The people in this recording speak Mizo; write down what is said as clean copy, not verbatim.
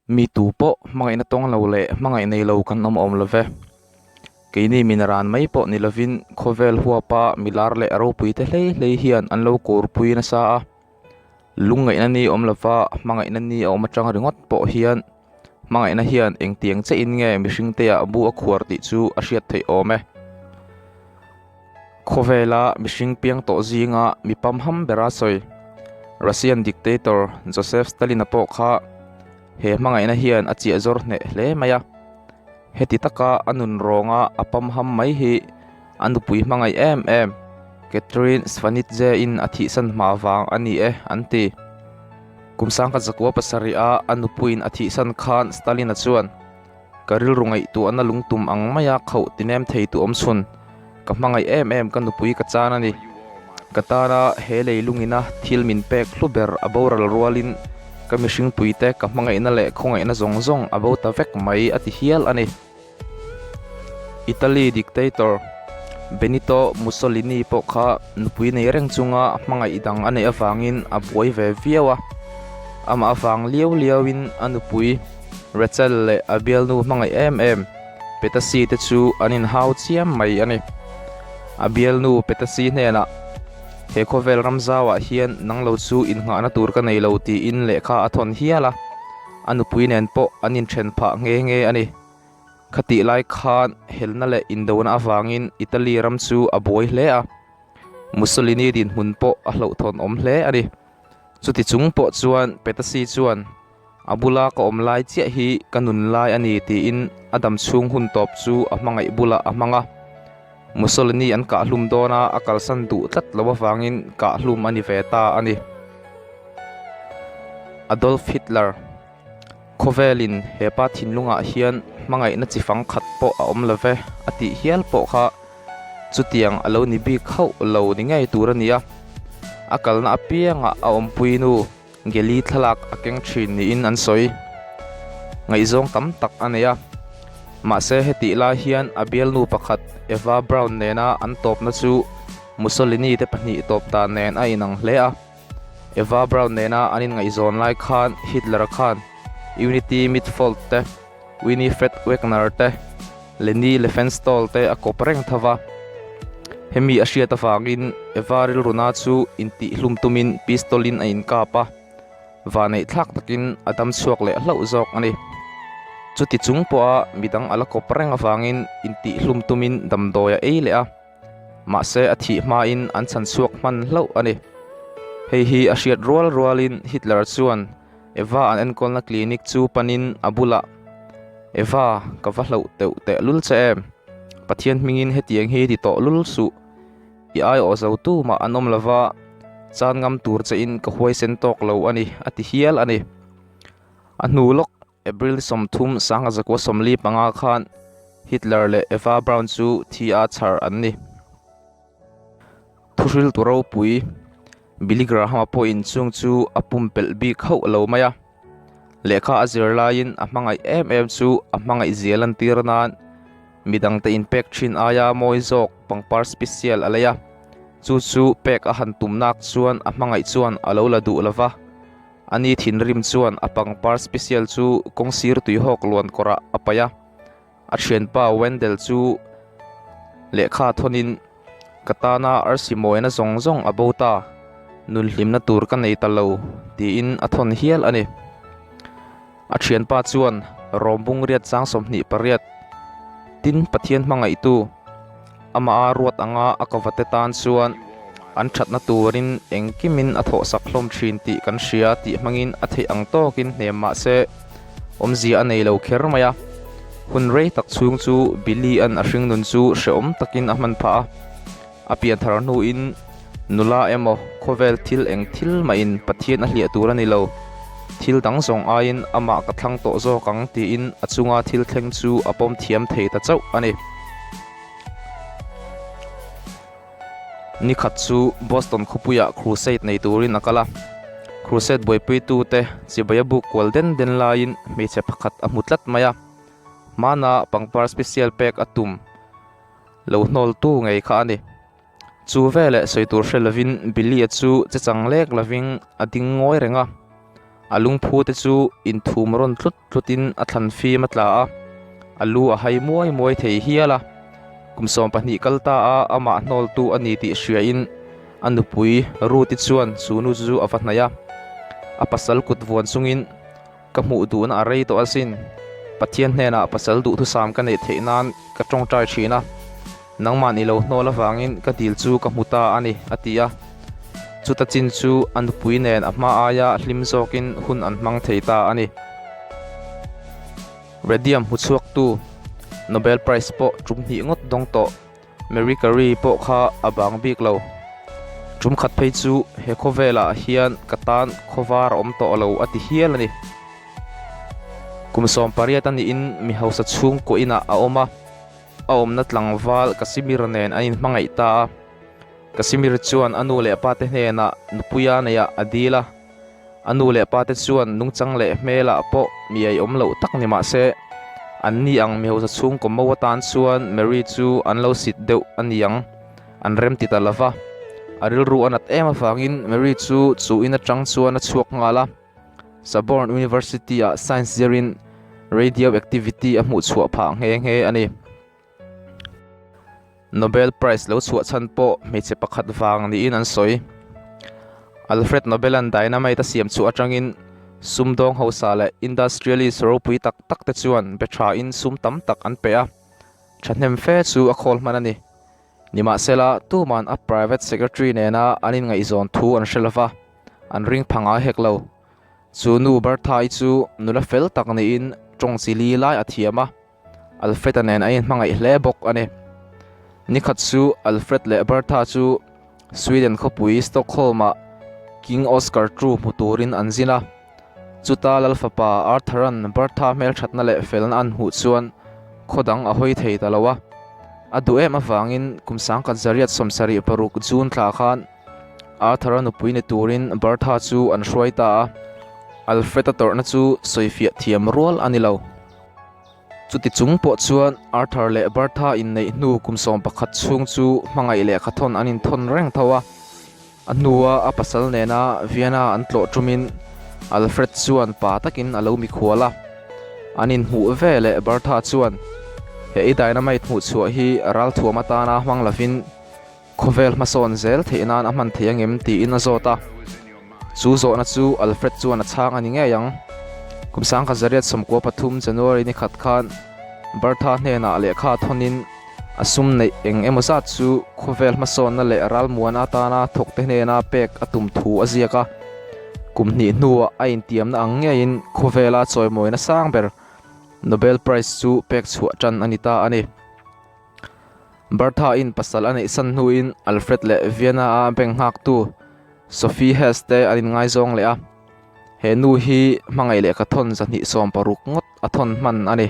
Mi tu pawh hmangaihna tawng lo leh hmangaih nei lo kan awm awm lo ve. Keini min ran mai pawh ni lovin khawvel huapa milar leh ropuite hlei hlei hian an lo kurpui nasa a. Lungngaihna ni awm lova hmangaihna ni a awm atang ringawt pawh hian hmangaihna hian engtiang chiahin nge mihringteah bu a khuar tih chu a hriat theih awm e. Khawvela mihring piang tawh zinga mi pamham bera sawi Russian dictator Joseph Stalin-a pawh kha he hmangaihna hian a chiah zawr hneh hle mai a. Heti taka a nun rawnga a pamham mai hi a nupui hmangaih em em Catherine Svanidze-in a thihsan hma vang a ni e, an ti. Kum sangkhat zakua pasarih-a a nupuiin a thihsan khan Stalin-a chuan, Ka rilru ngaihtuahna lungtum ang maia khauh tinem thei tu awm chhun, ka hmangaih em em ka nupui ka chan a ni. Ka tana he leilungina thil min pek hlu ber a boral rualin ka mihringpuite ka hmangaihna leh khawngaihna zawng zawng a bo ta vek mai a ti hial a ni. Italy dictator Benito Mussolini pawh kha nupui nei reng chunga hmangaih dang a neih avangin a buai ve viau a, amah avang liau liauin a nupui Rachel leh a bialnu hmangaih em em Petasi te chu an inhau chiam mai a ni. A bialnu Petasi hnenah, He khawvel ramzauah hian nang lo chu innghahna tur ka nei lo tiin lehkha a thawn hial a, a nupui nen pawh an inthen phah nghe nghe a ni. Khatih lai khan helna leh indona avangin Italy ram chu a buai hle a, Mussolini dinhmun pawh a hlauhthawn awm hle a ni. Chuti chung pawh chuan Petasi chuan a bula ka awm lai chiah hi ka nun lai a ni tiin a dam chhung hun tawp chu a hmangaih bulah a hmang a. Mussolini an kahhlum dawn a, a kalsan duh tlat lo avangin kahhlum a ni ve ta a ni. Adolf Hitler. Khawvelin he pa thinlungah hian hmangaihna chi fang khat pawh a awm lo ve a tih hial pawh kha chutiang a lo ni bik hauh lo ni ngei tur a ni a. A kalna apiangah a awmpui nu Geli thlalak a keng thin niin an sawi. Ngaihzawng tam tak a nei a. Mahse hetih lai hian a bialnu pakhat Eva Braun nena an tawpna chu Mussolini te pahnih tawp dan nen a inang hle a. Eva Braun nena an inngaihzawn lai khan Hitler khan Unity Mitford te, Winifred Wagner te, Leni Lefenstahl te a kawp reng tho va. Hemi a hriat avangin Eva rilruna chu intihhlum tumin pistol-in a inkap a, vanneih thlak takin a dam chhuak leh hlauh zawk a ni. Chuti chung pawha midang a la kawp reng avangin intihhlum tumin damdawi a ei leh a. Mahse a thih hmain an chhan chhuak hman hlauh a ni. Hei hi a hriat rual rualin Hitler chuan Eva an enkawlna clinic chu panin a bulah, Eva, ka va hlauh teuh teh lul che em? Pathian hmingin hetiang hi ti tawh lul suh. I aiawh zo tu mah an awm lova, chan ngam tur chein ka huaisen tawk lo a ni, a ti hial a ni. A hnu lawk April 30, 1945 khan Hitler leh Eva Braun chu thi a chhar an ni. Thuhriltu ropui Billy Graham-a pawhin chung chu a pumpelh bik hauh lo mai a. Lehkha a zir laiin a hmangaih em em chu a hmangaih zia lantir nan midangte inpek thin aia mawi zawk pangpar special a lei a. Chu chu pek a han tum nak chuan a hmangaih chuan a lo la duh lo va. Ani thinrim chuan a pangpar special chu kawngsir tuihawk luan kawrah a paih a, a thianpa Wendell chu lehkha thawnin, Ka tana arsi mawina zawng zawng a bo ta, nun hlimna tur ka nei ta lo, tiin a thawn hial a ni. A thianpa chuan Rawmbung riat chang 28, Tin, Pathian hmangaihtu, Amah a ruat anga a kavate tan chuan an thatna turin engkimin a thawhsak hlawm thin tih kan hria tih hmangin a theih ang tawkin hnem mah se awmzia a nei lo kher mai a. Hun rei tak chhung chu Billy-a'n a hringnun chu hrehawm takin a hman phah a. A pianthar hnuin nula emaw khawvel thil eng thil mahin Pathian a hliah tur a ni lo. Thil dang zawng aiin amah ka thlang tawh zawk ang tiin a chunga thil thleng chu a pawm thiam thei ta chauh a ni. Nikhat chu Boston khawpuiah crusade nei turin a kal a, crusade buaipuitute chibai a buk kual den den laiin hmeichhe pakhat a hmu tlat mai a, hmana pangpar special pek a tum lo hnawltu ngei kha a ni. Chu veleh sawi tur hre lovin Billy-a chu che chang lek lovin a ding ngawi reng a. A lungphu te chu inthum rawn tlut tlutin a thlan fim a tla a, a lu a hai muai muai thei hial a. Kum 12 kal ta a amah hnawltu a ni tih hriain a nupui Ruth-i chuan chu nu chu a va hnaih a. A pasal kut vuan chungin, Ka hmuh duhna a rei tawh asin. Pathian hnenah pasal duhthusam ka neih theih nan ka tawngtai thin a. Nangmah ni lo hnawl avangin ka dil chu ka hmu ta a ni, a ti a. Chuta chin chu a nupui nen a hma aia hlim zawkin hun an hmang thei ta a ni. Radium hmuchhuaktu Nobel Prize pawh tum hnih ngawt dawng tawh Marie Curie pawh kha a bang bik lo. Tum khat phei chu he khawvelah hian ka tan khawvar a awm tawh lo a ti hial a ni. Kum 18 a niin mi hausa chhungkaw inah a awm a. A awmna tlangval Casimir nen an inhmangaih ta a. Casimir chuan a nu leh pate hnenah nupuia neihah a dil a. A nu leh pate chuan nungchang leh hmelah pawh mi ei awm loh tak ni mah se, anni ang mi hausa chhungkaw mo atan chuan Mary chu an lo sit deuh a ni ang, an rem ti ta lo va. A rilru a nat em avangin Mary chu chu in atang chuan a chhuak nghal a. Sorbonne University-ah Science zirin radioactivity a hmuh chhuah phah nghe nghe a ni. Nobel Prize lo chhuah chhan pawh hmeichhe pakhat vang niin an sawi. Alfred Nobel-a'n dynamite a siam chhuah atangin sumdawng hausa leh industrialist ropui tak tak te chuan be thain sum tam tak an pe a, thahnem fe chu a khawl hman a ni. Nimahsela, tuman a private secretary nena an inngaihzawn thu an hre lova, an ring pha ngai hek lo. Chu nu Bertha-i chu nula fel tak niin tawng chi li lai a thiam a, Alfred-a nen a inhmangaih hle bawk a ni. Nikhat chu Alfred leh Bertha chu Sweden khawpui Stockholm-ah King Oscar ii hmu turin an zin a. Chuta Lal fapa Arthur-a'n Bertha hmelthatna leh felna an hmuh chuan khaw dang a hawi thei ta lo a. A duh em avangin kum 1976 June thla khan Arthur-a nupui ni turin Bertha chu an hruai ta a. Alfred-a tawrhna chu sawifiah thiam rual a ni lo. Chuti chung pawh chuan Arthur leh Bertha inneih hnu kum 11 chhung chu hmangaih lehkha thawn an inthawn reng tho a. A hnua a pasal nena Vienna an tlawh ṭumin Alfred chuan pa takin a lo mikhual a. An inhmuh ve leh Bertha chuan, He i dynamite hmuhchhuah hi ralthuam atana hmang lovin Khawvel hmasawn zel theih nan a hman thei angem tiin a zawt a. Chu zawhna chu Alfred chuan a chhang a ni ngei ang. Kum 1993 January ni khat khan Bertha hnenah lehkha thawnin a sum neih eng emaw zat chu khawvel hmasawnna leh ralmuan atana thawkte hnena pek a tum thu a ziak a. Kum hnih hnuah a intiamna ang ngeiin khawvela chawimawina sang ber Nobel Prize chu pek chhuah tan a ni ta a ni. Bertha-in pasal a neih san hnuin Alfred leh Vienna-a bank nghaktu Sophie Hess te an inngaizawng leh a, he nu hi hmangaih lehkha thawn 260 ngawt a thawn hman a ni.